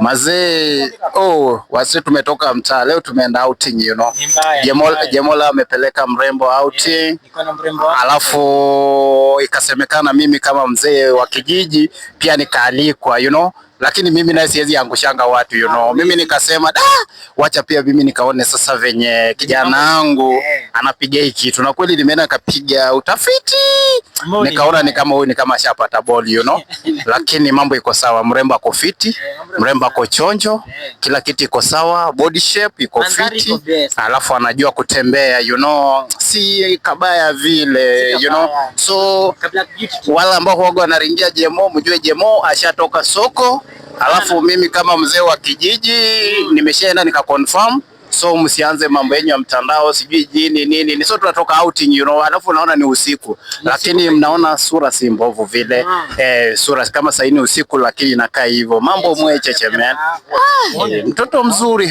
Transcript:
Mazee, oh, wasi tumetoka mtaa leo, tumeenda outing. Ni mbaya, ni Jemola, mbaya. Jemola amepeleka mrembo outing. Niko na mrembo wangu. Alafu ikasemekana mimi kama mzee wa kijiji pia nikaalikwa, lakini mimi naye siwezi angushanga watu. Mimi nikasema, da, wacha pia mimi nikaone sasa venye kijana wangu anapiga hii kitu, na kweli nimeenda nikapiga utafiti, Mbona nikaona ni mbaya. kama huyu ni kama ashapata ball, lakini mambo iko sawa, mrembo ako fiti, mrembo ako chonjo, kila kitu iko sawa, body shape iko Mandhari fiti, iko best. Alafu anajua kutembea, si kabaya vile, Si kabaya. So Ka Black Beauty tu. Wale ambao huwaga wanaringia Jemo, mjue Jemo ashatoka soko. Alafu mimi kama mzee wa kijiji nimeshaenda nika confirm, so msianze mambo yenyu ya mtandao, sijui jini nini ni. So tunatoka outing, alafu unaona ni usiku, lakini mnaona sura si mbovu vile. Sura kama saini usiku, lakini inakaa hivyo, mambo mwecheche, man. Mtoto mzuri.